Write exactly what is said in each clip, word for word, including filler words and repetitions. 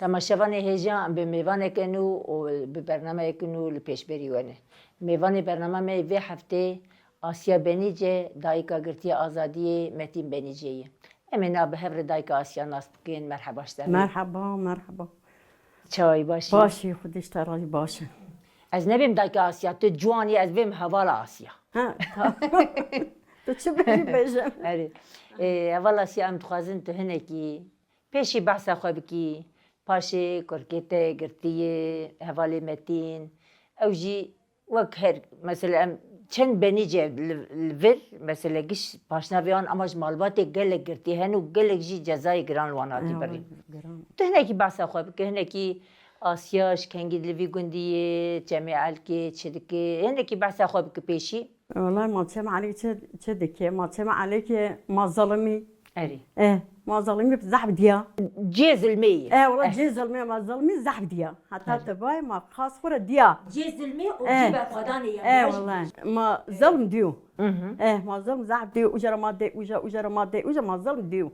Temaşevanê hêja em bi mêvaneke nû û bi bernameyeke nû li pêşberî we ne. Mêvanê bernama me yê vê heftê Asya Benîce, dayika girtiya azadiyê Metîn Benîcê ye. Em ê niha bi hev re dayika Asya nas bikin. Merheba ji te re. Merheba, merheba. Çawa yî, baş î? Baş î, Xwedê ji te razî, baş e. Ez nebêm dayika Asya, tu ciwan î, ez bêm hevala Asya. Ha, tamam. Tu çi bêjî bêje. Erê. Ê, hevala Asya, em dixwazin tu hinekî pêşî behsa xwe bikî, paşê kurkê te girtiye, hevalê Metîn, ew jî wek her, mesela em çend Benîce li, li vir, mesela giş paşnavê wan, ama ji malbatê gelek girtî hene û gelek jî cezayê giran li wan hatî birîn. Giran. Tu hinekî behsa xwe bike, hinekî Asya ji kengî li vî gundî ye, Çemê Elkê çi dike, hinekî behsa xwe bike pêşî. Wela ma Çem Elî çi, çi dike? Ma Çem Elî ke ma zalimî. Erê. Eh, ma zalimî zehf diya. Cê zilmê ye. Eh, wela Eh. cê zilmê, ma zalimî zehf diya. Heta Erê. te bay ma qas xwe re diya. Cê zilmê û Eh. cê berxwedanê ye. Eh, wela. Ma zalim diyo. Mhm. Eh, ma zalim zehf diyo. Uca ra ma de, uca, uca ra ma de, uca ma zalim diyo.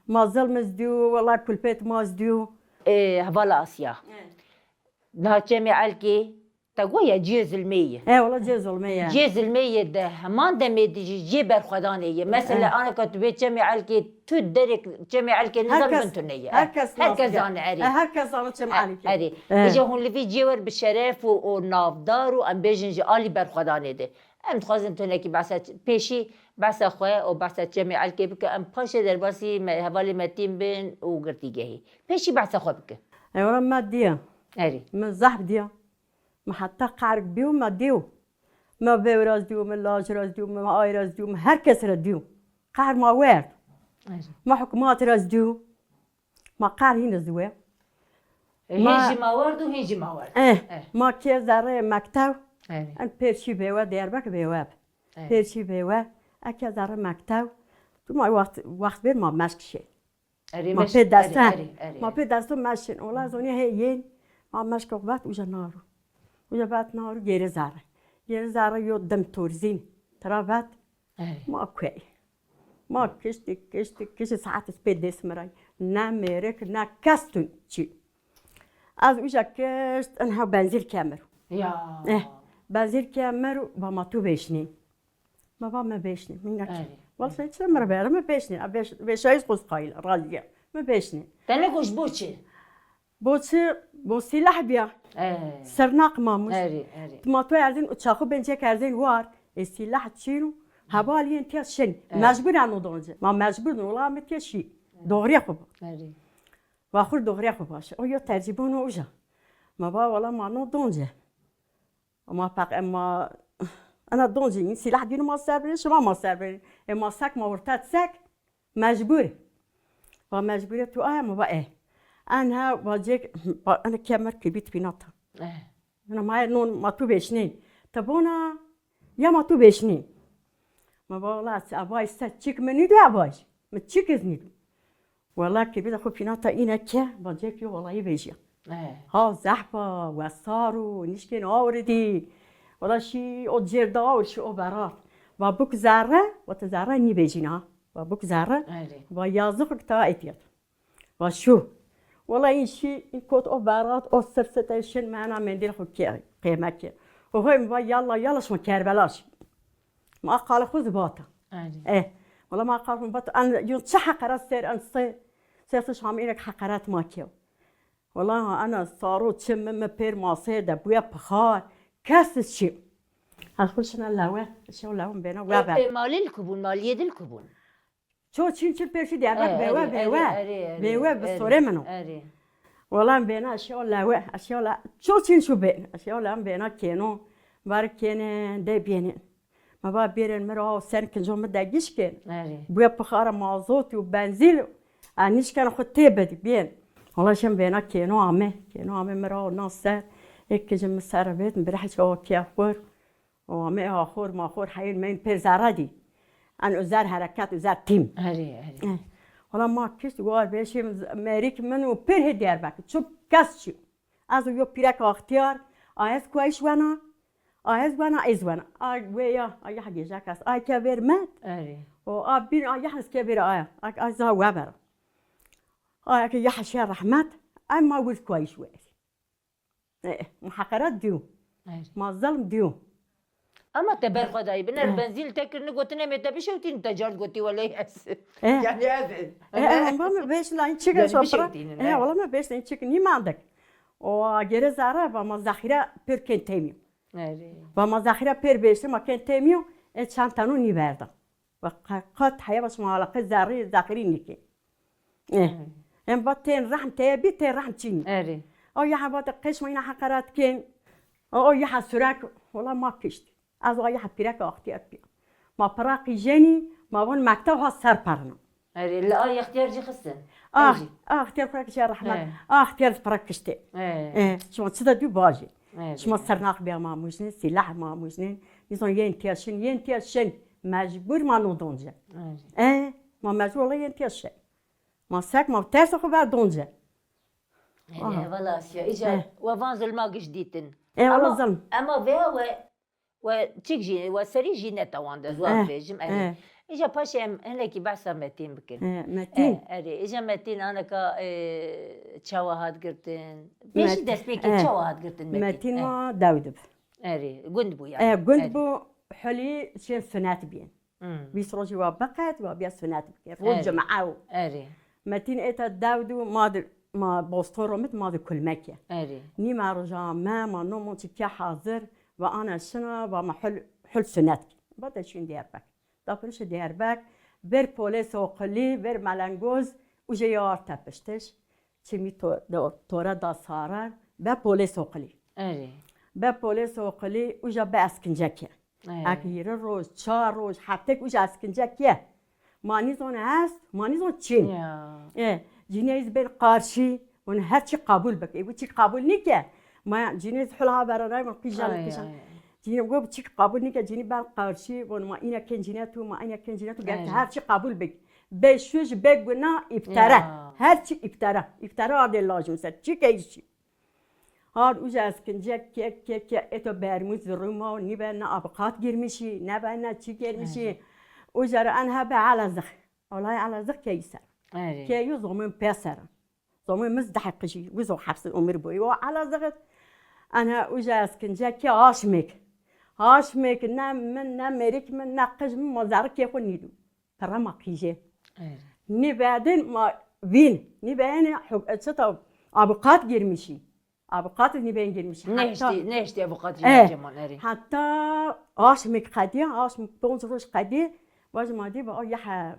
Ma zalim ez diyo, wela kulpet ma ez diyo. Eh, hevala Asya. Eh. Niha Çemê Elkê, te goya ciyê zilmê ye. E, wala ciyê zilmê ye. Ciyê zilmê ye de heman demê de jî ciyê berxwedanê ye. Mesela, E. anaka tu bê Çemê Elkê, tu derek Çemê Elkê nizan Herkes, bin tune ye. herkes Herkes nas zane, erê. E, herkes zane Çemê E, Elkê. erê. E. Îja hûn li vî ciyê wer bi şeref û, û navdar û em bêjin ji alî berxwedanê de. Em dixwazin tu hinekî behsa ç-, pêşî behsa xwe û behsa Çemê Elkê bike. Em paşê derbasî me, hevalê Metîn bin û girtîgehê. Pêşî behsa xwe bike. E, wala me diya. Erê. Me zehf diya. Me heta qehrek bîyo, me dîyo. Me vê re ez dîyo, me laj re ez dîyo, me ay re ez dîyo, me her kes re dîyo. Qehr ma werd. Erê. Me hikûmat re ez dîyo. Ma qehr hîn ez dîyo. E, Ma hîn jî ma werd û hîn jî ma werd. Eh, Eh. ma kê zerrê mektev. Erê. En pêrşî bêwe, Diyarbekir bêwe. Erê. Pêrşî bêwe, eke zerrê mektev. Tu ma wext, wext bêr ma meşk şê. Erê, Ma meş-, pê dest erê, e. erê, erê, Ma erê. pê dest e meşin. Ola zonî hê yên. Ma meşk vet uca naru. Uca vet naru gêrê zerre. Gêrê zerre yo dem torzîn. Tira vet. Erê. Ma kuey. Ma kişti, kişti, kişti saet pê dest miray. Ne mêrik, ne kes tu çi. Ez uca kişt, enha benzîr kemir. Ya. Eh, benzîr kemir, ba ma tu vêşnî. Me va me bêşnî, min nekir. Erê. Wala sen çi me re bere, me bêşnî. A bêş-, bêşayî xwe qayîl, razî ye. Me bêşnî. Te negoş bo çi? Bo çi? Bo sîlah biya. Erê. Sernaq mamuş. Erê, erê. Ma tu erzin û çaxu bencek erzin war. E sîlah çîn û hevaliyên tiya şin. Erê. Mecbur an o donce. Ma mecbur no, wala me tiya şî. Erê. Doğruya xwe. Erê. Va xur doğruya xwe baş. O yo tercîbon o uca. Ma va wala ma no donce. Ma peq-, ma, ena doncî, sîlah dîno ma ser birin, şima ma ser birin. E ma sek ma orta sek, mecbur. Va mecburê tu aya, ma va e. Enha va cek, va ena kemer kibît pînata. Eh. Ena ma non ma tu vêşnî. Te bona, ya ma tu vêşnî. Ma va wala, avay se çik mi nîdu avay. Mi çik iz nîdu. Wela kibîta xwe pînata îne ke, bacek yo welayî vêjiya. Eh. Ha zehfa, wesar û nişkên awridî. Wela şî o cêrda û şî o berat. Va bûk zerre, wa te zerre nîvêjîna ha. Va bûk zerre. Erê. Va yazık ta etiyat. Va şu. Wela în şî, în kot o berat, o sir site şin me ena mendil xwe kê-, qême kir. Û hoy mi va yalla, yalla şima Kerbela şî. Ma qalê xwe zî vata. Erê. Eh. Wela ma qalê xwe vata. An yun çi heqeret ser an se, ser se şamînek heqeret ma kiyo. Wela ana saro çi mi, mi pêr ma ser de buya pixar. Kes çi. Ez xwe şina lewe. Şew lewe bêna we E, be. e, malê li ku bûn, maliyê dil ku bûn? Ço çîn çil pêşî Diyarbekir E, bêwe, erê, bêwe. erê, erê, erê, Bêwe bi erê, sorê min o. erê. Wela em bêna eşya lewe, eşya le-, ço çîn şu bên, eşya le em bêna kêno, bar kêne, de bêne. Me va bêrên mi ra sen kinco mi de giş kên. Erê. Buya pixara mazot û benzîn, a nişken xwe tê bedi, bên. Wela şem bêna kêno ame, kêno ame mi ra na ser, ek kinco mi ser bêt, mi bira hiç o kiya xwir. O me axor maxor heyên me pêr zerre dî. En uzer hereket, uzer tîm. Erê, erê. Eh. Wala ma kişt war beşê merîk min û pêr hê Diyarbekir. Çu kes çi. Ez û yo pîrek axtiyar, a ez ku eş wena, a ez wena, ez wena. A wê ya, a ya gêja kes. A ke ver met. Erê. O a bin a ya ez ke ver aya. A, a za we vera. Aya ke ya şe rehmet. Em ma wir kuayîş wer. Eh, ma heqerat diyo. Erê. Ma zilm diyo. Ama te ber xwe dayî. Biner benzîn te kirine gotine me te bişewtîn te card gotî welê ez. Eh. Yani ez. Eh, eh, ba me beş lan çik Yani ez bişewtînin, eh, eh. Wala me beş lan çik nîmandik. O gere zara ba ma zaxîra pir kên temî. Erê. Ba ma zaxîra pir beşte ma kên temî. E çantano nî verda. Ve qe-, qet heya baş ma alaqe zerrî, zaxirî nîkê. Eh. Hmm. Em va tên rehm teye bî, tên rehm çînî. Erê. O ya heva te qeş ma îna heqerat kên. O, o ya ha surek, wala ma kişt. Ez o ya ha pîrek axtiyar piya. Ma pira qîjenî, ma von mekteb ha ser perna. Erê, li ay extiyar jî xistin. Ah, Erê. Ah, extiyar pira kişe rehmet. He. Ah, extiyar pira kişte. He. Eh, şima çi de dû bajê. Erê. Şima sernax biya ma mujnin, silah ma mujnin. Nizon yên tiya şin, yên tiya şin. Mecbur ma no donce. Erê. Eh, ma mecbur ola yên tiya şin. Ma sek ma tersa xwe ver donce. Hele, aha. Hevala Asya, îca Eh. We van zilma giş dîtin. Eh, wala Ama, zilm. Ama veya we, we çik jî, we serî jî netewande, ez wan Eh, bêjim, erê. Eh. Îca paşê em hinekî behsa Metîn bikin. Eh, Metîn. Eh, erê, îca Metîn aneka, eh, çawa hat girtin? Pêşî Met-, destpêkê eh. Çawa hat girtin Metîn? Metîn Eh. Ma Dawid bi. Erê, gund bû yani. Eh, gund Erê. Bû, hulî şên sunet biyên. Hmm. Bîst rojî wa biqet, wa biya sunet bike. Roj Erê. Cuma ew. Erê. Metîn êta dewd û ma di, ma boston romit ma di kulmeke. Erê. Nîma roja me, ma no mon çikiya hazir, va ana şina, va ma hul, hul sunet ki. Va te şûn Diyarbek. Da pirişe Diyarbek, ver polis oqilî, ver melengoz, û jê yar tepiştiş. Çimî to-, do-, tore da sarar, be polês oqilî. Erê. Be polês oqilî, uca be eskincek ye. Erê. Ek hîrê roj, çar roj, heftek uca eskincek ye. Ma nîzon est, ma nîzon çin. Ya. E, cinîyê iz bên qarşî, ûn her çi qabûl bik. E, bu çi qabûl nîke. Ma cinîyê iz hula beranay, ma qîjan, Ay, qîjan. Ay. Cinî go çi qabûl nîke, cinî ben qarşî, ûn ma îne kên cinîyê tu, ma îne kên cinîyê tu, gerek Erê. Her çi qabûl bik. Be şûj, be guna, îftara. Ya. Her çi îftara. Îftara ardê lajim ser. Çi ke işi. Har uca eskincek ke, ke, ke, eto bermûd zirûma û nîbe ne abiqat girmişî, ne be ne çi girmişî. Erê. Uca re en hebe Elazığ. Olay Elazığ keyî ser. Erê. Keyî zomên pê ser. Zomên min zdeh qijî, wizo hepsi umir bûyî. O Elazığ et. En he uca eskincek ke aşmêk. Aşmêk ne min, ne mêrik min, ne qij min, ma zerrikê xwe nîdû. Pere ma qîjê. Erê. Nîbedin ma vîn. Nîbeyene huk-, çita abiqat girmişî. Abiqat nîbeyin girmişî. Hatta Neştî, neştî abiqat Eh, girmişî man, erê. Hatta aşmik qediye, aşmik ponc roj qediye, vaj ma dî ba, o ya he,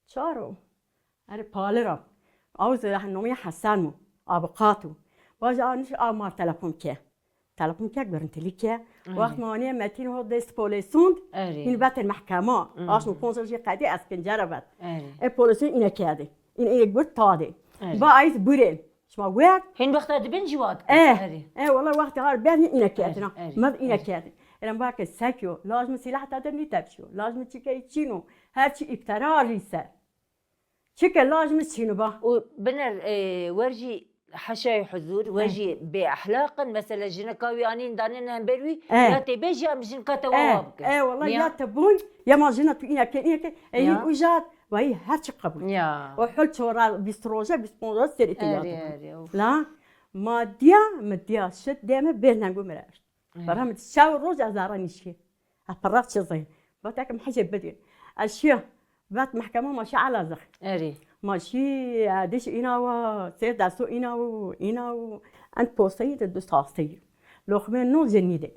çar o. Erê, palira. Aw ze ya he, nomî Hesen o. Abiqat o. Vaj a niş a mar telefon ke. Telefon ke, görüntülü ke. Erê. Wext ma anîye Metîn ho dest polêsûn, Erê. Hîn betin mehkema. Hmm. Aşm û ponc rojî qedî eskince re vet. Erê. E polêsûn îne kerdî. Îne, îne gurt tadê. Erê. Ba ayîz burên. Şima wer? Hîn wexta dibin jî wat. Eh, Erê. Eh, wala wextê har ber îne kerdî. Erê, erê, Mev îne erê. Kerdî. Eren ba ke sekyo. Laj min sîlah te dir nî tepşiyo. Laj min çike çîno. Her çi îftera rî ser. Çike laj min çîniba. Û biner, e, wer jî heşayê huzur, wer Eh. jî bêehlaq in. Mesela jinika wî anîn danên hember wî, Eh. ya tê bê jî em jinika te Eh, wa bikin. Eh, wala Ya. ya te bûn, ya ma jina tu îne ke, îne ke, e, Ya. Hîn ujat, vayî her çi qebûl. Ya. O hul çora bîst roje, bîst ponc roje serê te ya Erê, te bûn. Erê, of. La, ma diya, mi diya şit, dê mi bê nengu mi re. Bara min şew roj ez ara nîşkî. Ez pirrav çi zî. Vat ekim hecê bidî. Ez şiya. Vat mehkema ma şi Elazığ. Erê. Ma şi, e, diş îna wa, sêr desto îna û, îna û. En posteyî de du sasteyî. Loxmê no cenî de.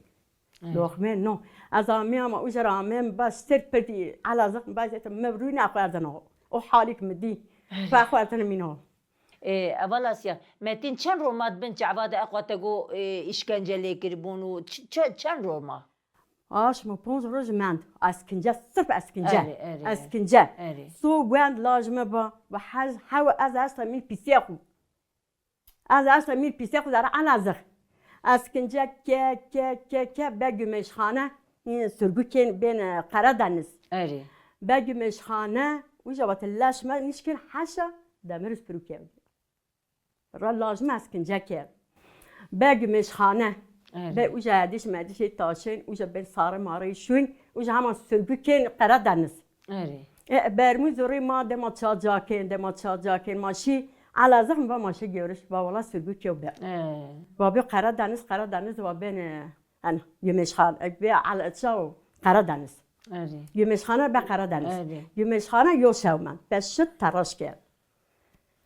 Erê. Loxmê no. Ez amê ama uca ra amê, bas ser perdî Elazığ, bas etim mevrû ne xwerdin o. O halik mi dî. Erê. Fe xwerdin mîno. Ê, heval Asya, Metîn çend roma di bin çava de eqwa te got, ê, îşkence lê kiribûn û ç-, ç-, çend roma? Aşm û ponc roj mend. Eskince, sirf eskince. Erê, erê, erê. Eskince. Erê. So wend laj me ba, ve hez, hew ez esta mîn pîsê xwe. Ez esta mîn pîsê xwe zere Elazığ. Eskince ke, ke, ke, ke, be gümêşxane, yine sürgükên bên, e, Karadeniz. Erê. Be gümêşxane, uca vat leş me nişkin heşa demir sürüke. Ra laj me eskince kir. Be gümêşxane. Erê. Be uca ediş medişê taşên, uca bên sarı marı şûn, uca heman sürgükên Karadeniz. Erê. E, bermû zorê ma dema çacakên, dema çacakên ma şî, Elazığ mi va maşe görüş, va wala Sürgüt yo be. Ee. Va bi Karadeniz, Karadeniz va ben, e, en, Gümüşhan, e, bi Elazığ, Karadeniz. Erê. Gümüşhane be Karadeniz. Erê. Gümüşhane yo şew men, be şit teraş kerd.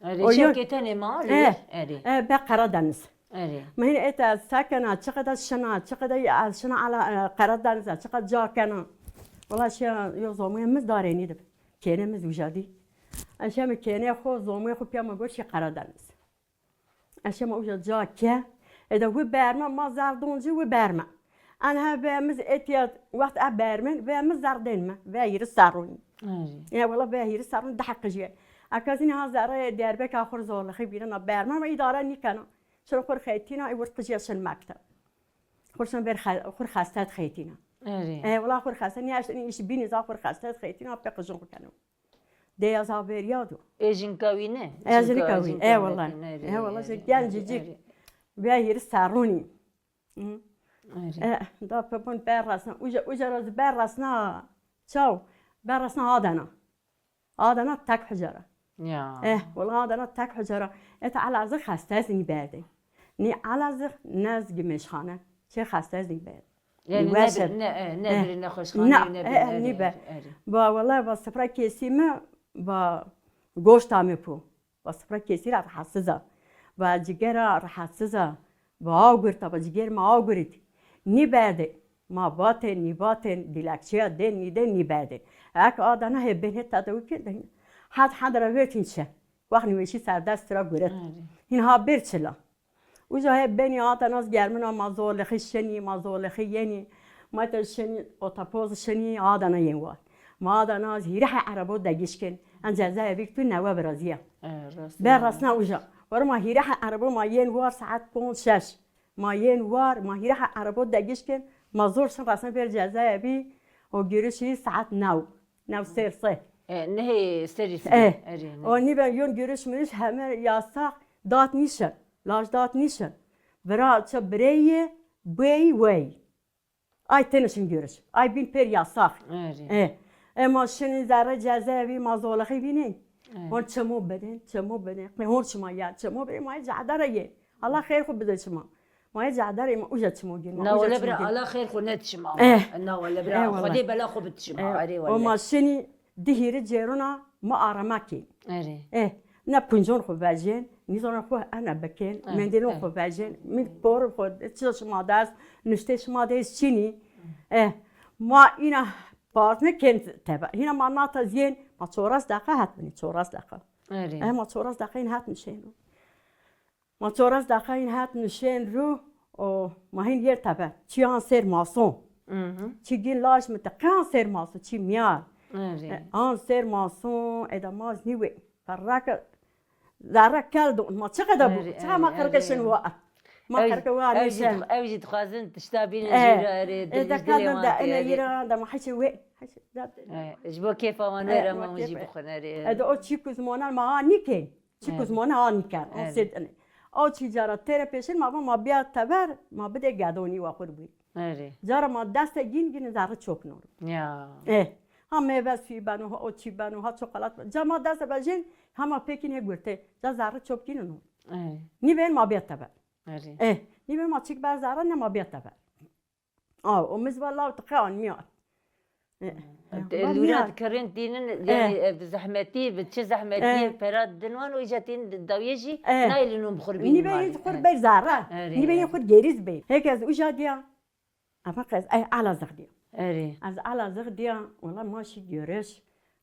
Erê, O yo- şevkê tenê ma, Eh, erê. eh, be Karadeniz. Erê. Min hîn êta ez sekena, çiqede şina, çiqede ez şina ala, e, Karadeniz, çiqede ca kena. Wala şiya yo zomê min darê nî dib. Kênê min zûja dî. Ez şiya min kênê xwe, zomê xwe piya min got şi Karadeniz. Ez şiya min uca ca ke. Êda wi berme, ma zerdon jî wi berme. Enha ve min êtiya wext e bermin, ve min zerdên me, ve hîri serrûn. Erê. Ya wala ve hîri serrûn deh qijî. Eka zî niha zerreyê Diyarbekir xwe zorlixî bîrina berme, me îdare nîkena. Şir xwe xeytîna, ê wir qijî şin mekteb. Xwe şin ber xe-, xwe xestet xeytîna. Erê. E, wala xwe xestet, niha şin îş bînî za xwe xestet xeytîna, pê qijin xwe keno. Dê ya za beriya do. Ê jinka wî ne? E, jinika wî, e, wala. E, wala, jin gencicik. Ve hîri serrûnî. Hı. Erê. E, da pepon berrasna, uca, uca ra berrasna, çaw, berrasna Adana. Adana tek hucara. Ya. Eh, wala Adana tek hucara. Êta Elazığ xestes nî berdê. Nî Elazığ, ne Gümüşhane. Çi xestes nî berdê. Yani Nî ne wes bir, e. ne, e, ne Eh. bir nexweşxane, Na, ne bir, eh, eh, erê, nî be. erê, erê. Ba, wala ba sifra kesî mi, ba goşta mi pû. Ba sifra kesî ra rahatsiz a. Ba cigera rahatsiz a. Ba aw gurta, ba cigêr ma aw gurit. Nî berdê. Ma vatên, nî vatên, dilekçeya dên, nî dên, nî berdê. Ek Adana hê bên hê tadewikê de. Had had ra vêtîn çe. Wax nîweşî serdest ra guret. Erê. Hîn ha bir çila. Uca hê benî Adana ez germina ma zolixî şinî, ma zolixî yenî. Ma te şinî, otapoz şinî, Adana yên war. Ma Adana ez hîrê he erebo degiş kin. En cezaevî tu newe biraziya. E, rast e. Ber rasna uca. Wara ma hîrê he erebo ma yên war saet ponc şeş. Ma yên war, ma hîrê he erebo degiş kin. Ma zor şin rasna ber cezaevî. O girişî saet new. New ser se. E, nehê serî Eh. sibê. Erê, ne. O nî ben yon görüş mürüş heme yasak dat nîşin. Laj dat nîşin. Bira çi bireyê, bey, wey. Ay tenişin görüş. Ay bin per yasak. Erê. Eh. Ema şinî zerre cezaevî ma zolixî bînî. Evet. Hon çimo bidin, çimo bidin. Qe hon çima ya, çimo bidin, ma cadara ye. Allah xeyr xwe bide çima. Ma ye cadara ye, ma uca çimo gir, ma Na uca wele çimo bira gir. Allah xeyr xwe ne çima. Eh. Na wele bira Eh, wele. Xwedê bela xwe bit çima. Eh, Erê o wele. ma şinî dihîri cerona ma aramakî. Erê. Eh, ne puncon xwe vejên, nîzana xwe ene bikin, Eh, mendilon eh. xwe vejên, min por xwe, çi şima dest, nuştê şima dest çinî. Eh, ma îna partner ken tebe. Hîna ma nata ziyên, ma çoras deqa hat bini, çoras deqa. Erê. Eh, ma çoras deqa în hat nişên. Ma çoras deqa în hat nişên ru, o, ma hîn yer tebe. Çi an ser mason. Mhm. Çi gin laj mi te, qe an ser mason, çi miyar. Erê. E, an ser mason, eda ma zinî wê. Ferrake, zerre kel don. Ma çi qeda bu? Erê, Çi ma erê, qirke erê. şin wa. Ma Ew jî, qirke wa ew jî nişen. dix-, ew jî dixwazin tişta bînin Eh, jî ra erê, e, dilî de dilê kadın wan da tê ene erê. yira da ma hiç wê. Hiç da. Eh, ji bo kêfa wan Eh, wê re ma ma hûn jî kêfe. bixwin erê. E, de o çi kuzmona ma ha nîkên. Çi Evet. kuzmona ha nîken. O Evet. sêt ene. O çi cara têre pêşin ma va ma biya teber, ma bide gedonî wa xur bû. Erê. Cara ma deste gîn gîn zerre çopnon. Ya. Eh. Ha meyve suyu beno, ha o çi beno, ha çokolat beno. Ca ma deste bejin, ha ma pêkîn hê gurte. Ca zerre çop gîn no. Erê. Nî bên ma biya teber. Erê. Eh. Nî bên ma çik ber zerre ne ma biya teber. Aw, o min va law te qe an miyan. E, Te va lûra miyan. dikirin tînin, E. yani, e, bi zehmetî, bi çi zehmetî, E. pera din wan û îja tînin dawiyê jî E. nayê li nûn bi xwe bînin Nî be malê. yê xwe E. ber zara. Erê, Nî be yê erê. xwe gêrîz be. Hek ez uca diya. Ama qez, ay, Elazığ diya. Erê. Ez Elazığ diya, wala ma şî görüş.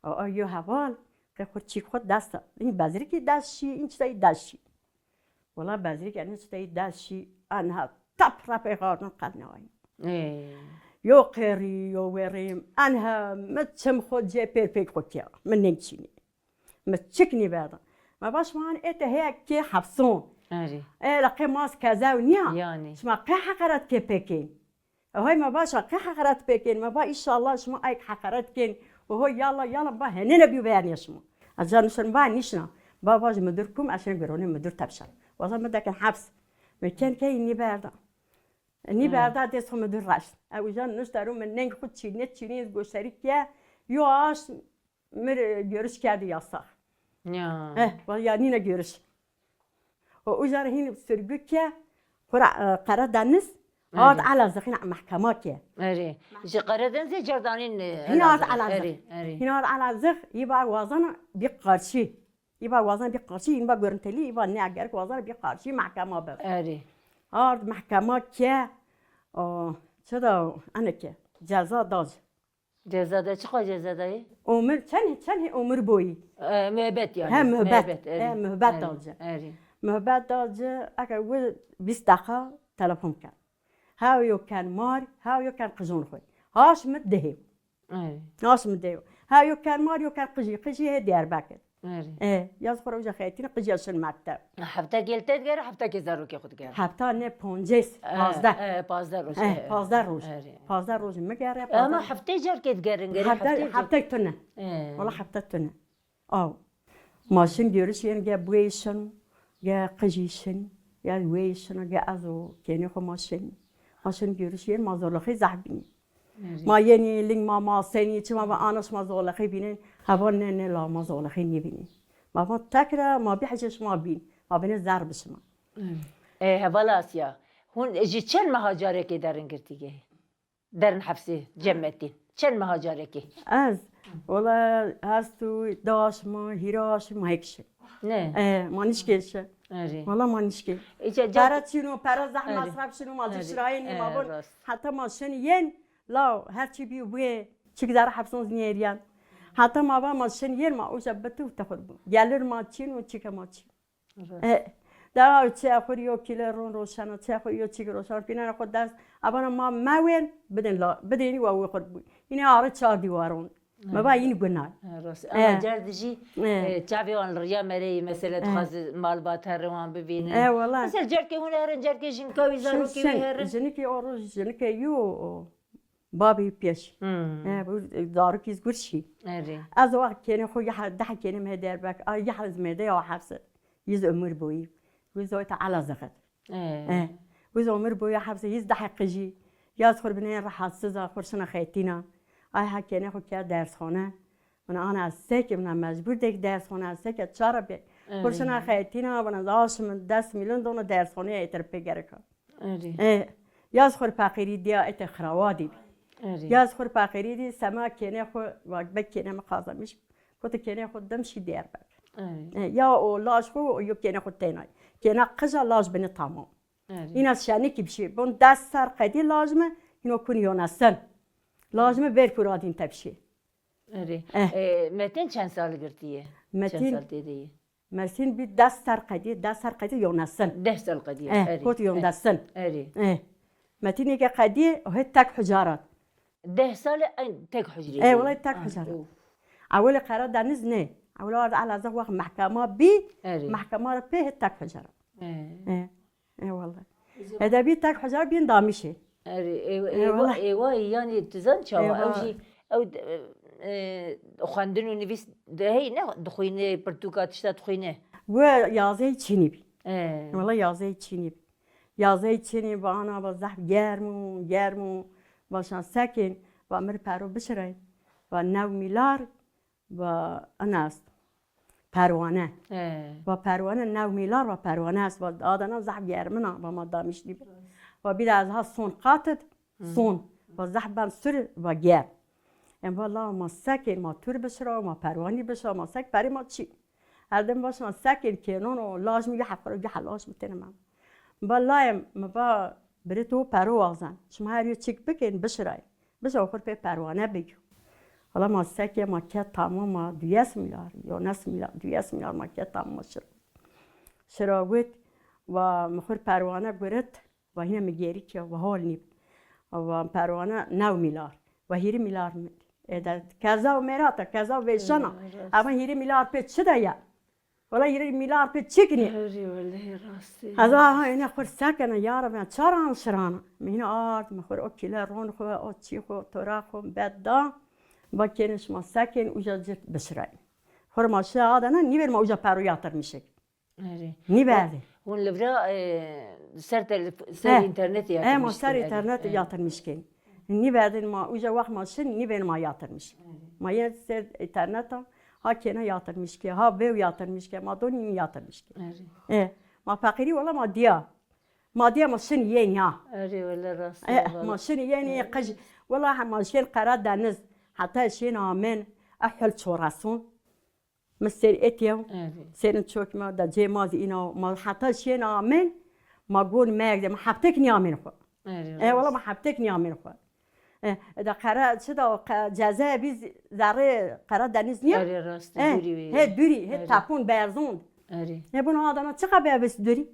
O, o, yo heval, qe xwe çîk xwe dest. În bezrikî dest şî, în çitayî dest şî. Wela bezrîk ene çi tey dest şî, enha tap rapê xardin qelnewayî. Ê. Yo qêrî, yo werî, enha mi çim xwe cê pêr pêk xwe kiya. Mi nêk çînî. Mi çik nî berda. Me baş man ê te heye kê hepson. Erê. Ê, la qê mas kezew niya. Yani. Şima qê heqeret kê pêkên. Ew hay me baş a, qe heqeret pêkên, me ba, "Înşallah şima ayek heqeret kên." Oho, yalla, yalla, ba, henêne bî vernê şima. Ez ca nişin ba, nîşna. Ba, ba, ji müdür kum, ez şên gironê müdür tepşan. Wala me dekin heps. Me ken key nî berda. Nî Evet. berda, dês xwe müdür reşt. Ew uca nişt, ero me neng xwe çîne, çîne, goşterî kiye. Yo aş, Mir, e, görüş kerdi yasak. Ya. Eh, va-, ya nîne görüş. Û uca re hîn sirgû ke, xura, e, Qeredeniz, ard Elazığ hîn mehkema ke. Erê. Ji Qeredenizê cerdanîn, e, Hîn ard Elazığ. Erê, erê. Hîn ard Elazığ, î ba wazana bî qarşî. Î ba wazana bî qarşî, hîn ba görüntülî, î ba ne gerek wazana bî qarşî mehkema be. Erê. Ard mehkema ke, o, çi da, ene ke, ceza da ci. Ceza de, çiqa ceza dayê? Omir, çend, çend hê omir boyî? E, müebbet yani. He, müebbet. Müebbet, erê. He, müebbet Erê, da ci. Erê. Müebbet da ci, eke wi bîst deqa telefon ken. Hew yo ken mar, hew yo ken qijon xwe. Haş mi dihê. Erê. Haş mi dihê. Hew yo ken mar, yo ken qijî. Qijî hê Diyarbekir. Erê. E, yaz xwe uca xeytîne, qijiya şin mekteb. Heftekê li te digere, heftekê zarokê xwe digere. Hefta ne, poncês, E, pazdeh. E, pazdeh roj. E, E, pazdeh roj. Erê. Pazdeh roj mi gere, E, ama pazdeh heftê carkê digerin, gerê Hefte, heftê car- heftek tune. E. Wala heftek tune. Aw. Ma şin görüş yên ge buê şin, ge qijî şin, ge wê şin, ge ez û kênê xwe ma şin. Ma şin görüş yên ma zorlixî zehf bînî. Erê. Ma yenî ling ma masenî, çima ve anaş ma zolexî bînin, heva ne, ne la ma zolexî nîbînî. Ma va tekra ma bî hecê şima bîn, ma bîne zer bi şima. Erê. E, hevala Asya, hûn ji çend meha carekê derin girtîgehê? Derin hefsê, cem Metîn. Çend meha carekê? Ez, wala, hest û daş ma, hîraş ma hêk şi. Ne? E, ma nişkên şi. Erê. Wala ma nişkên. Îca ca- Pere çîno, pere zehf Erê. mesref şino, ma Erê. ji şirayê nî ma Erê, bon. rast. Heta ma şin yên, Law, her çi bî û bûye, çik zerre hepsûn nêriyan. Heta ma va ma şin yên ma uca bitu te xwe bû. Gelir ma çin û çike ma çin. Evet. E, da çi xwe yo kile ron roşana, çi xwe yo çik roşana, pînana xwe dest, abana ma mewên, bidin la, bidin wa wî xwe bû. Yine arı çar dîwaron. Me va yîn gunay. Ha, rast. E. Ama cer dijî, E. e, çavê wan li riya me re yî, mesela E. dixwaze malbat here wan bibînin. E, wala. Mesela cerkê hûn herin, cerkê jinka wî, Şin, zarokê wî şin. herin. Jinikê o roj, jinikê yo, o babê pêş. Hmm. E, bu zarokî zgurşî. Erê. Ez wext kênê xwe yah, deh kênê me derbek, a yah ez mêde ya hepse. Yiz ömür boyu. Wî zoyta ala zexet. Ee. Eh. Wî zomir bûye hepsê, hîz dehê qijî. Yaz xwe binê rahatsiz a, xurşina xeytîna. Ay ha kênê xwe ke dersxane. Bana ana ez seke, bana mecbur dek dersxane, ez seke çara be. Ee. Xurşina xeytîna, bana zaş min des milyon dona dersxane êtir pê gereka. Erê. Eh. Yaz xwe feqîrî diya ete xirawa dî. Erê. Yaz xwe feqîrî dî, sema kênê xwe, bak be kênê mi qazamiş. Xwe tu kênê xwe dim şî Diyarbekir. Erê. E, ya o laj xwe, o yo kênê xwe tênay. Kêna qija laj bini tamam. Erê. Îna şenikî bişî. Bun des ser qedî laj mi, hîno kun yonesin. Laj mi ber kuradîn te bişî. Erê. Eh. E, Metin çend sal girtiye? Metin, Çend sal tê de ye? Metin bî des ser qedî, des ser qedî yonesin. Deh sal qedî, Eh, erê. kot Eh, yonesin. Erê. Eh. Metinê ke qedî, hê tek hucarat. Deh sal e, tek hucrê E, de. Wele tek Ah, hucarat. Of. Ewilê Qeredeniz ne. Ewilê arda Elazığ wext mehkema bî, Erê. mehkema re pê hê tek hucarat. E. E. E, wele. Ede bî tek hucarat bîn damişê. Erê, e, E, e, wele. e, wa, yani, tu zan çawa? Ew Eyvah. jî, ew, e, e, xwendin û nivîs de hey ne, dixwîne, pirtûka tişta dixwîne. We yazeyî çînî bî. E. Wele yazeyî çînî bî. Yazeyî çênê va ana va zehf germ û germ û va şan sekên va mir pero bişireyî. Va new mîlar va ana est. Perwane. He. Va perwane new mîlar va perwane est. Va adana zehf germina va ma damiştî bi. Va bîra ez ha son qatit, Hı. son. Va zehf ben sur va germ. Em va la ma sekên ma tur bişira, ma perwanî bişira, ma sek perê ma çî. Her dem baş ma sekên kênon û laj mi yê heqir û yê helaj mi têne me. Ba layem mi va birê to pero wazan. Şima her yo çik bikên bişirayê. Bişa xur pê perwane bigî. Hala ma seke ma ket tamam ma duyes milyar, yones milyar, duyes milyar ma ket tamam ma şir. Şira wit va mi xur perwane gurit. Va hîne mi gêrî ke, va hol nî. Va perwane new mîlar. Va hîrî mîlar mi. E de keza û mêrata, keza û vêşana. Evet, evet. Ama hîrî mîlar pê çi de ya? Wala hîrî mîlar pê çi kinî? Erê, wellehî rastî. Ez a ha êne xur sekene ya Reb, ya çaran şirana. Mi hîne ard, mi xur o kîle ron xwe, o çî xwe, tora xwe, bed da. Va kêne şima sekên uca cit bişirayî. Xur ma şi adana, nîver ma uca peru yatırmışık. Erê. Nî berdê. Hûn li vira, e, ser telef-, ser He. înternetê He, ma yatırmıştın, ser erê. înternetê He. yatırmışkên. Nî berdên ma, uca wext ma şin, nî bên ma yatırmış. Erê. Ma yê ser înterneta, ha kêne yatırmışkê, ha vêw yatırmışkê, ma donî nî yatırmışkê. Erê. E, Ma feqîrî wela ma diya. Ma diya ma şin yên ya. Erê wele rast Eh, ma şin yên ya qij. Wela he ma şên Qera Deniz. Heta şên amin. Ehul çorason. Mi ser etiya. Erê. Serin çok ma da cê ma zî îna. Ma heta şên amin. Ma gon merg de. Ma heptek niyamin xwe. Erê. E wela ma heptek niyamin xwe. E da qera çi da qe- cezayê bî zerrê Qera Deniz niye? Erê rast. E, Dûrî wê. He dûrî, he Erê. tapon berzond. Erê. Ne bunu Adana çıka bebes dûrî.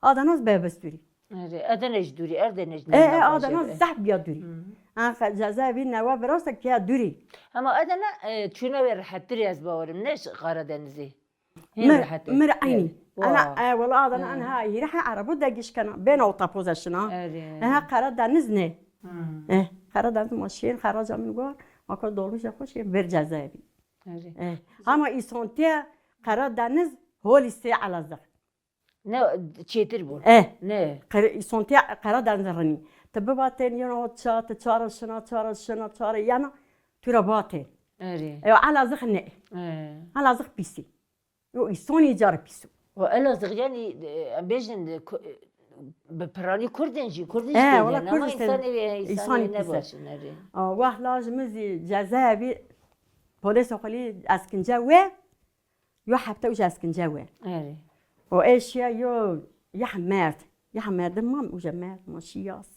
Adana bebes dûrî. Erê. Edene ji dûrî, erdene ji E, e Adana zehf biya dûrî. Hı. Ha qe- cezayê bî newa biraz da kiya dûrî. Ama Edene e, çûne wê rehettir ez bawerim. Ne ji Qara Denizê. Hê Mir, rehet e. mir Erê. eynî. Ana Wa. e, wala Adana Ha. en ha hîre he araba de giş kena. Bena o tapoza şina. Erê. E ha Qera Deniz ne. Hı. E, Qera Deniz ma şên, xeraca min war. Ma ko dolmuşa xwe şên, bir cezayê bî. Erê. Eh, ama îsontiye Qera Deniz holî sê Elazığ. Ne çêtir bû. Eh, Ne. Qer- îsontiye Qera Deniz rinî. Tu biba tên yeno ça, tu çare şina, çare şina, çare yana, tu re ba tên. Erê. E, Elazığ ne. Erê. Elazığ pîsî. Yo îsonî car pîsû. Û Elazığ yanî e, em bêjin e, ku- e, bi piranî Kurdên jî, Kurdî Eh, jî wala têdin. Ama Kurd jî însanê têdin. wê, Însanî însanê ne pîs e. baş in erê. A, wah laj min zî cezayê bî polêsa xwelî eskince we, yo hefte uca eskince we. Erê. O eşya yo yah merd. Yah merdim mam uca merd, ma şiyas.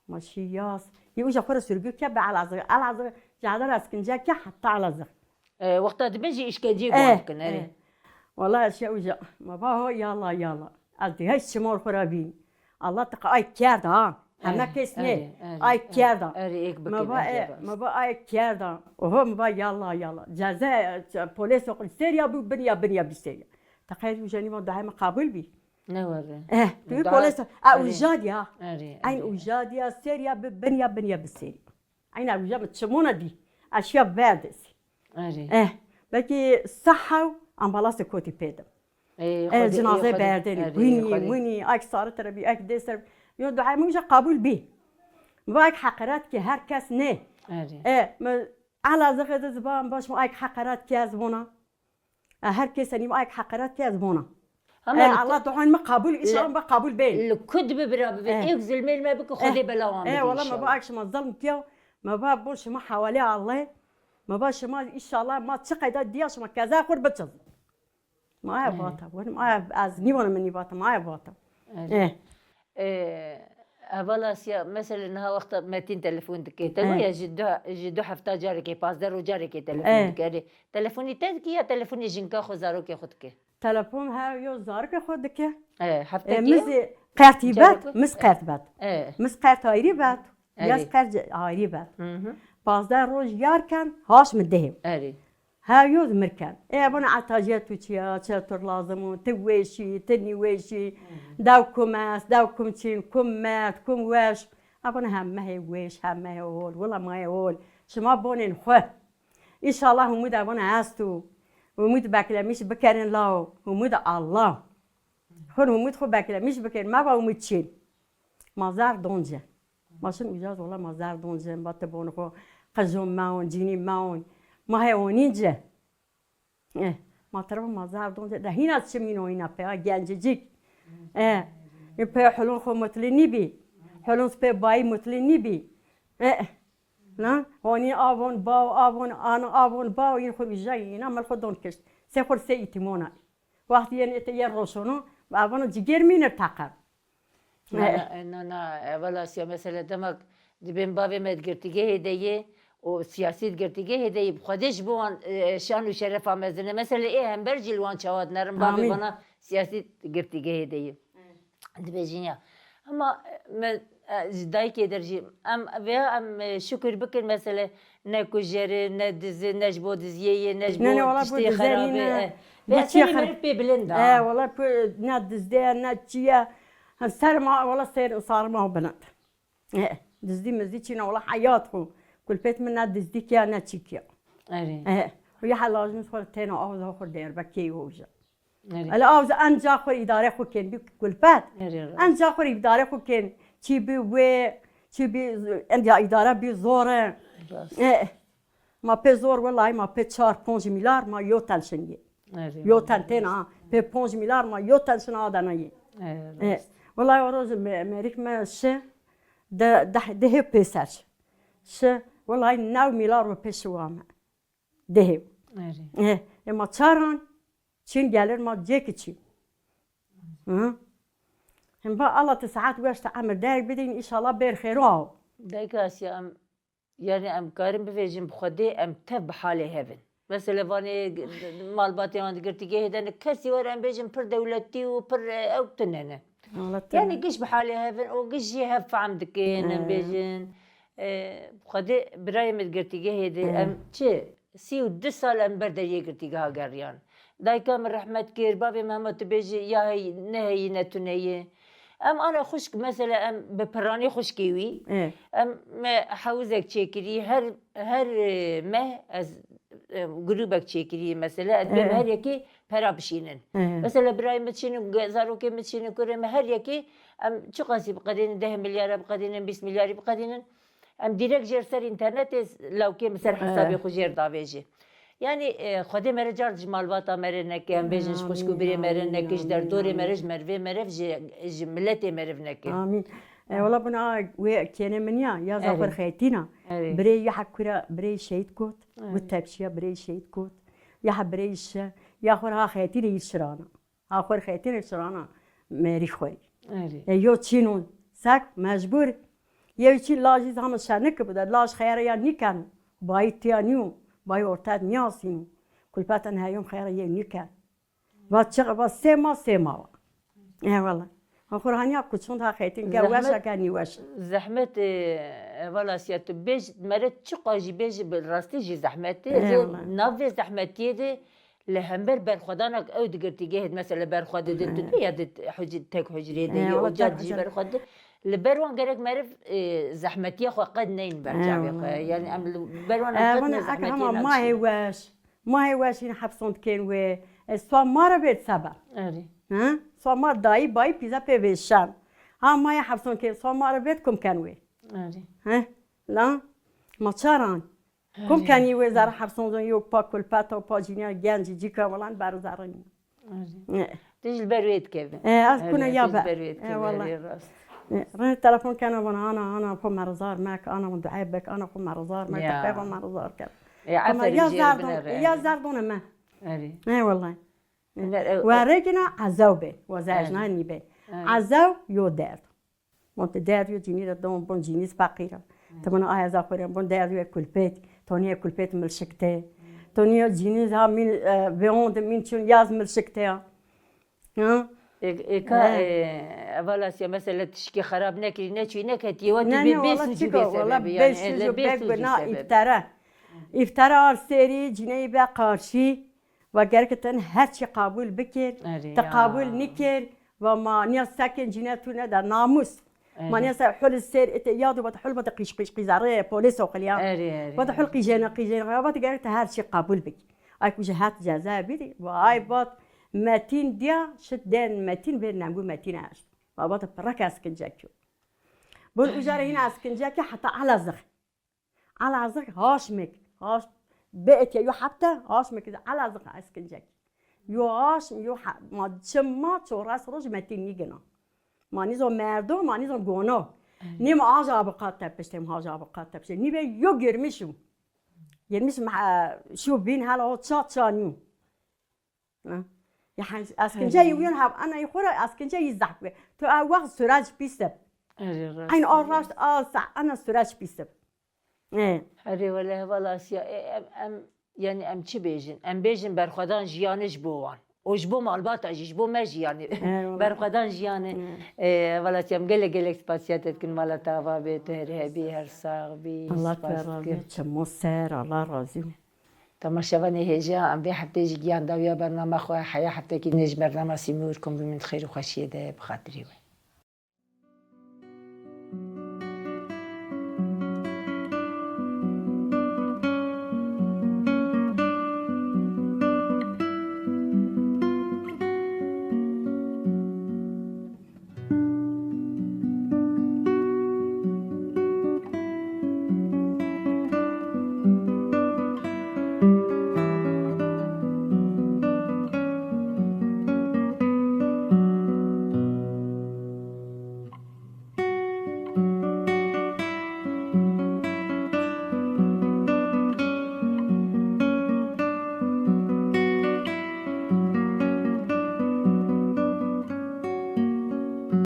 Ma şiyas. Yo uca xwere sürgü ke be Elazığ. Elazığ cehde eskince ke heta Elazığ. E, wexta dibin jî îşkenceyê Eh, wan dikin erê. eh. Wala eşya uca. Ma ba ho yala yala. Ez dî hiç çimor xwere bîn. Allah te ay kerd ha. Heme Eh, kes ne. Erê, erê, Ay erê. kerda. Erê êk bikin. Me va Erê, e, rast. Me va ay kerda. Oho me va yalla yalla. Ceze e, polês oqil seriya bû binya binya bi seriya. Te qeyr û jenî van dahê me qabûl bî. Ne were. Eh, tu Daha- polês a Erê. Ujadiya. Erê. Eyn Erê. Ujadiya seriya bi binya binya bi seriya. Eyna uja me çimona dî. Eşya verdis. Erê. Eh, belkî saha û ambalase kotî pêdim. Ê, E, Xwedê, cinazê ê, Xwedê, berdênî, erê, winî, Xwedê. winî, ay sare tere bî, ek dê ser. Yo duayê min uca qabûl bî. Mi va ek heqeret ki her kes ne. Erê. E, mi ala zixê de ziban baş mi ay heqeret ki ez bona. E, her kes enî mi ay heqeret ki ez bona. Ama E, li ku- Allah duayê mi qabûl, inşallah mi qabûl bê. Li ku dibe bira bibe, Eh. êk zilmê li me bike Xwedê bela wan E, bide wala mi inşallah. va ek şima zilm kiya, mi va bo şima hewalê Allah. Mi va şima inşallah ma çi qeyda diya şima keza xur biçiz. Ma ya vata, wani ma ya ez nîvana min nîvata, ma ya vata. Evet. Eh. Ee, hevala Asiya, mesela niha wexta Metîn telefon dike. Te Eh. ya ji du, ji du hefta carekê, pazdeh roj carekê telefon Eh. dike. Erê, telefonî te dike ya telefonî jinka xwe, zarokê xwe dike? Telefon her yo zarokê xwe dike. Eh, E, heftekî? Miz qertî Carek- bet, miz qert bet. Eh. Miz qert ayrî bet. Erê. Yaz qert ayrî bet. Hı hı. Pazdeh roj yar ken, haş mi dehê. Erê. Her yo mir ken. E, bana etajiya tu çiya, çi tur lazim o, ti weşî, ti nîweşî, dew kum est, dew kum çîn, kum mert, kum weş. E, bana hemehê weş, hemehê hol, wila ma hê hol. Şima bonên xwe. Înşallah umûd e bana est û umûd beklemiş bikerin lao, umûd Allah. Xwe umûd xwe beklemiş bikin, me va umûd çîn. Ma zer donce. Ma şin ucaz wala ma zer donce, ma te bon xwe qejon meon, cînî meon. Ma he onînce. Eh, ma tera ma zer donce. De hîna çimîn o hîna pe, ha, gencecik. Eh, e pe hulun xwe mutli nîbî. Hulun pe bayî mutli nîbî. Eh, na, honî avon bao, avon an, avon bao, in xwe uca yîna, mel xwe don kişt. Se xwe se îtîmona. Wextî yên ete yên roşono, avano cigêr mînir teqe. Na, na, na, na, e, wela siya mesele demek dibên bavê me di girtîgehê de yê û siyasî di girtîgehê de yê, bi Xwedê ji bo wan, e, şan û şerefa mezin e. Mesele ê hember jî li wan çawa dinerin, bavê Amîn. Vana siyasî di girtîgehê de yê. Dibêjin ya. Ama, e, me, e, ji dayikê der jî, em, vêya em, e, şukir bikin, mesele ne kujer e, ne diz e, ne ji bo diziyê yê, ne ji bo Ne, ne, wala bu tiştê dize xerab e, nîne. e. Vêya Diziya serê xerab. meriv pê bilind e. E, wala ku ne dizde, ne çiye. Ha, ser ma, wala ser, sar ma bilind. E, dizdî mizdî çîna, wala heyat xwe. Kulpet min ne dizdî kiya, ne çî kiya. Erê. E, ya helal min xwe têna av da xwe der be kê hoja. Erê. Ele av da enca xwe îdare xwe ken bi kulpet. Erê. Enca xwe îdare xwe ken. Çî bi wê, çî bi, enca îdare bi zor e. Rast. E, ma pê zor, welayi ma pê çar, ponc milyar ma yo telşingi. Erê, Yo ten têna ha. Pê ponc milyar ma yo ten şina adanayê. Erê, E, rast. Welayi o roz me-, merîk me şi de, de, dehê pêser şi. Şi, welayi new milyar ve pê şi wa me. Dehê. Erê. E, e, ma çaran çin gelir ma cêki çin. Hı? Hem ba Allah te saet weş te emir derg bidin, inşallah bêr xêro aw. Dayka Asiya, em, yani em karin bivêjin bi Xwedê em tev bi halê hev in. Mesela vanê g-, malbatê wan di girtîgehê de ne kesî were em bêjin pir dewletî û pir, e, ew tune ne. Wala tune. Yani giş bi halê hev in û giş jî hev fehm dikin, em He. bêjin. E, Xwedê birayê min di girtîgehê de He. em çi sî û du sal em ber deriyê girtîgeha geriyan. Dayika min rehmet kir, bavê min hema tu bêjî ya heyî, ne heyî ne tune yê. Em ana xwişk, mesela em bi piranî xwişkê wî, Ê. em me hewizek çêkirî, her, her, e, meh ez, e, grûbek çêkirî, mesela ez bêm Ê. her yekê pera bişînin. Ê. Mesela birayê min çînin, ge-, zarokê min çînin, kurê min her yekê em çiqasî biqedînin, deh milyara biqedînin, bîst milyarî biqedînin. Em dîrek jêr ser înternetê lawkê min ser He. hesabê xwe jêr davêjê. Yani, e, Xwedê me re car ji malbata me re neke, em bêjin ji xwişk û birê me re neke, ji derdorê me re, ji merivê me re, ji, ji miletê me re neke. Amîn. E, wala buna wê kênê min ya, ya Erê. Zaxwer Xeytîna. Erê. Birê ya hek kura, birê şehîd kot. Erê. Got tepşiya birê şehîd kot. Ya hek birê şe, ya xwe ha Xeytînê yî şirana. Ha xwe xeytînê şirana merî xwe. Erê. E, yo çînûn sek mecbûr. Yew çîn lajî zaman şenik bide. Laj xeyara ya nîken. Bayî tiya nîyo. Bayî orta niyasîno. Kulpeten heyom xeyara ye nîken. Va çi, va sê ma, sê ma va. E, wala. Ha xwe haniya kuçûn ha xeytîn ke Zehmet, weş e ke nîweş. zehmet, e, e, wala siya tu bêj, mere çiqa jî bêj bi rastî jî zehmet e. E, Lê wala. nav vê zehmetiyê de Li hember berxwedanek ew di girtîgehê de, mesela berxwe didin tu He. dê ya di huc-, tek hucrê de He, yê wala oca tek dî hucre. berxwe di. Li ber wan gerek meriv, e, zehmetiya xwe qed neyin ber He, çavê xwe. wala. Yani em li ber wan E, qed wana ne ek zehmetiya hema mahê neçîne. weş. Mahê weş yine hepson dikên wê. E, swa ma re bêt sebe. Erê. He? Swa ma dayî bayî pîza pê vêşan. Ha ma ye hepson kên, swa ma re bêt kum ken wê. Erê. He? La? Ma çaran? Kum Erê. kenî wê zerre hepsonzon yo pa kulpeta û pa cîniya gencî cîka wilan ber zerre nî. Erê. E. Tu ji ber wê dikevin. E, ez Erê, kuna tu ya ji be. ber wê E, dikevin, wala. erê, rast. E, rê telefon kena vana ana, ana xwe merzar mek, ana xwe duay bek, ana xwe merzar mek, Ya. te xwe merzar ker. E, Ama aferin ya jê zerdon, bine re, ya erê. zerdon me. Erê. E, wala. Iner, e, We e. rêkina ezew be, we Erê. zerjna nî be. Erê. Ezew yo derd. Bon, te derdiyo cînî de don, bon cînî feqîr e. Te bana aya za xwere, bon derdiyo kulpêt, toniye kulpêt milşikte. Toniye cînî ha min, e, veon de min çun yaz milşikte ya. Ha? E, e, ka, He. e, evala siya mesela tişkî xerab nekirî, ne çûyî, ne ketiye, wa Ne, tê ne, bê wala sucû çiko, bê wala sebebi, bê yani, sucû, ele bê bê sucû guna sebebi. îftara. Îftara ar serî, cîneyî be qarşî. Va gerek te her çi qabûl bikir, Erê te ya. qabûl nikir, va ma niya sekên cîne tu ne de namûs. Erê. Ma niya se hul ser ite ya du va hul va qîş qîş qîzarê polis oxiliya. Erê, erê, Va hul erê. qîjene qîjene va gerek te her çi qabûl bikir. Ay ku ji hat ceza biri, va ay bat metin diya, şit den metin bir nemgu metin eşt. Va bat prak eskincek yo. Bun ujar hin eskincek heta alazık. Elazığ haşmek, haş, be etiye yo hepte, haşmek Elazığ eskincek. Yo haşm, yo ha-, ma çima çoras roj metin nîgina. Ma nîzo merdo, ma nîzo gono. Nîm aja bi qat tepiştem, haja bi qat tepiştem. Nîbe yo girmişim. Girmişim, ha, şu bin hala o ça ça nî. Ha. Yani eskince Erê. yiyon ha, ana xora eskince yi zahve. Tu a waqt süreç pîsib. Erê, rast. Aynı o raşt a sa, ana süreç pîsib. E. Erê, wele heval Asiya, e, em, em, yani em çi bêjin? Em bêjin berxwedan jiyane ji bo wan. O ji bo malbata jî, ji bo me jî yani. Eyvallah. Berxwedan jiyane. Hı. E, heval Asiya, em gelek gelek spasiya te dikin, mala te ava be, tu her hebî, her sax bî. Allah te Spas razı dikin. olsun. Çimo ser, Allah razı olsun. Temaşevanê hêja, em vê heftê jî giyan dawiya bernama xwe. Heya heftekî nê ji bernama Sîmûr, ku em bimîn di xêr û xweşiyê de bi xatirî we.